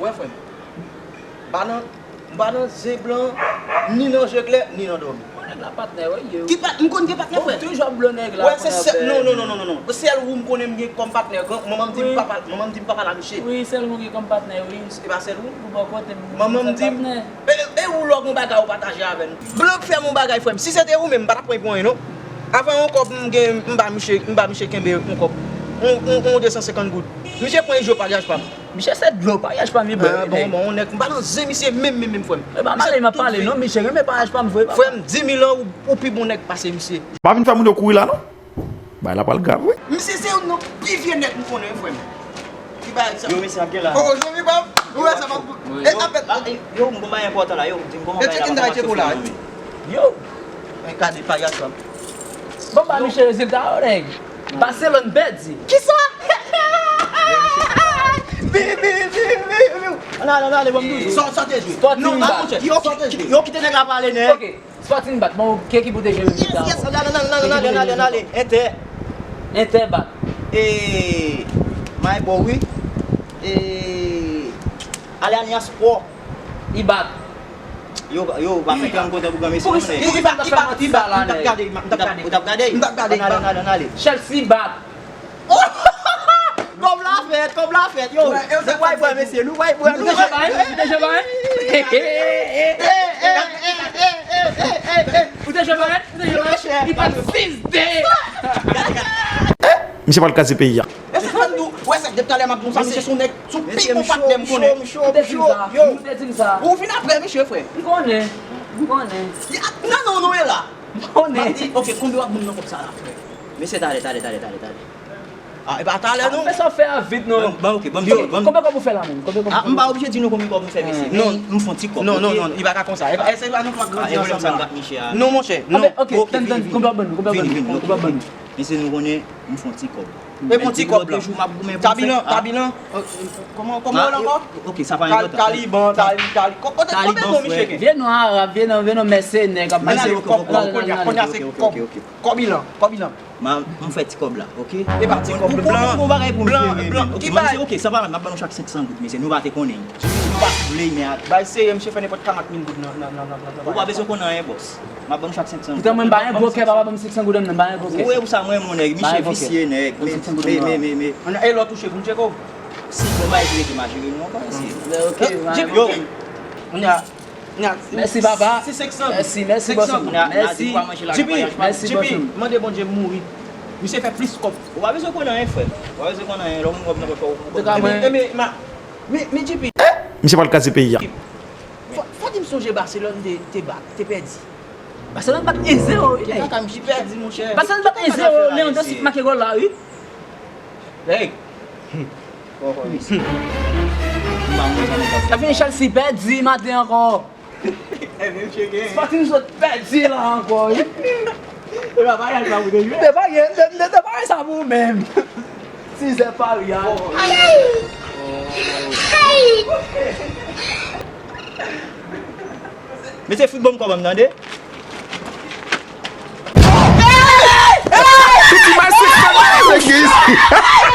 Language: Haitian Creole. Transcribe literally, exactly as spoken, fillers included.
Wè, frè m. M pa nan, m pa nan zen blan, ni nan je klè, ni nan dòmi. Bon, nèg la patnè, wi, yo. Ki pat-, m konn gen patnè, frè. Toujou ap blo nèg la. Wè, se sèl, non, non, non, non, non, non. Sèl ou m konnen m gen kòm patnè. Gran, manman m di m pa pale, manman m di m pa pale a misye. Wi, sèl ou gen kòm patnè, wi. E pa sèl ou. Ou bò kote m. Manman m di m, e, e ou lè w gen yon bagay ou pataje avè n. Blan k fè m yon bagay, frè m. Si se te ou menm, m pa t ap pran pou anyen, non. Avan yon kòb, m gen, m ba misye, m ba misye kenbe yon kòb. Yon, yon, yon de san senkant goud. Misye pran, li jwe paryaj pa m. Misye se dlo, paryaj pa m li bwè. Ah, bon, bon, yon nèg, m pa nan zen misye menm, menm, menm, frè m. E pa pale, m ap pale, non, misye renmen paryaj pa m vre, papa. Frè m, di mil an, ou, ou pi bon nèg pase misye. Pa vin fè moun yo kouri la, non. Bagay la pral grav, wi. Misye se youn nan pi vye nèg m konnen, wi, frè m. Ki bagay sa? Yo, mesye, ap gen la. Oh, oh, Jomi, pa. Ou wè sa, pa. E, apèt. Yo, m gon bagay enpòtan la, yo, di m kòman bagay la, kòman se fè la, wi. Yo. Men gade paryaj sa. Bon, ba misye rezilta yo, nèg. Barcelone pèdi. Kisa? Bi, bi, bi, bi, bi. Ann ale, ann ale, ban m toujou. Sa, sa te jwe. Sporting bat. Yo, yo kite nèg la pale, nèg. Ok. Sporting bat. Bon, ki ekip ou te jwe menm? Yes, yes, ann ale, ann ale, ann ale, ann ale, ann ale. Inter. Inter bat. E, my boy, wi. E, ale Allianz Sport. I bat. Yo, yo, pa fè kè m kontan pou granmesi, non, nèg. I bat, i bat, i bat. M t ap gade, m t ap gade. Ou t ap gade? M t ap gade. Ann ale, ann ale, ann ale. Chelsea bat. Kòb la fèt, kòb la fèt, yo. Nou pral bwè, mesye, nou pral bwè. Ou te jwe pa, hein? Ou te jwe pa, hein? Ou te jwe pa, hein? Ou te jwe pa, hein? Li pran sis de. Misye pral kraze peyi a. E se sa m di w, wè sa, depi talè m ap di w sa, misye se yon nèg, se yon pi bon patnè m konnen. Ou te di m sa, ou te di m sa. Ou vin apre misye, frè. M konnen, m konnen. Non, non, non, e la. M konnen. Ok, konbyen w ap ban m nan kòb sa la, frè? Mesye, talè, talè, talè, talè, talè. Ah, e pa talè, non. Fè sa w fè a vit, non. Bon, bon, ok, bon, yo, bon. Konbyen kòb ou fè la menm? Konbyen kòb ou fè? Ah, m pa oblije di nou konbyen kòb m fè, mesye. Non. Men m fè yon ti kòb, non, non, non, li pa ka konsa. E, e se pa nou k ap grandi ansanm la. Non, monchè, non. Non, monchè, non. Ok, tann, tann, konbyen w ap ban nou? Konbyen w ap ban nou? Konbyen w ap ban nou? Mesye, nou konnen m fè yon ti kòb. E bon ti kòb la. Tabilan, tabilan. Kòman, kòman yo ankò? Ok, sa pa enpòtan. Taliban, tali, tali. Konbyen non misye gen? Vye non arab, vye non, vye non mèsenè k ap mache. Kòb, kòb, kòb, kòb, kòb ilan, kòb ilan. M fè ti kòb la, ok? E pa ti kòb, blan, blan, blan. Ki bagay? Ok, sa pa mal, m ap ban nou chak senk san goud, mesye, nou pa te konnen. Si nou pa vle, men a. Bay serye, misye fè nenpòt karant mil goud nan, nan, nan, nan, nan. Ou pa bezwen konn anyen, bòs. M ap ban nou chak senk san goud. Poutan mwen m pa gen gwo kè, papa, ban m senk san goud nan, m pa gen gwo kè. Ou wè pou sa, mwen, mon nèg, misye visye, nèg. Ban m senk san goud nan. Men, men, men, men. E lè w touche pou m tcheke w? Si, bon, bay, jere, m a jere nou ankò, mesye. Ok, yo. Mèsi, papa. Mèsi, mèsi, bòs. Mèsi. J P, mèsi, bòs. J P, mande Bondye m mouri. Misye fè plis kòb. Ou pa bezwen konn anyen, frè m. Ou pa bezwen konn anyen. Lè w gen kòb nan pòch ou, ou konn. Antouka, mwen. Men, men, men, men, J P. Misye pral kraze peyi a. Fò, fò di m sonje Barcelone te, te bat, te pèdi. Barcelone bat en zewo, wi, nèg. Kaka misye pèdi, monchè. Barcelone bat en zewo, Leandro Sic make gòl la, wi. Nèg. Sa fini Chelsea pèdi maten ankò. Sporting sot pèdi la ankò, wi. Te pa gen, te, te, te pa gen sa pou ou menm. Sizè pari a. Mesye, fout bon m kòb an m tande. Piti Masik, Masik.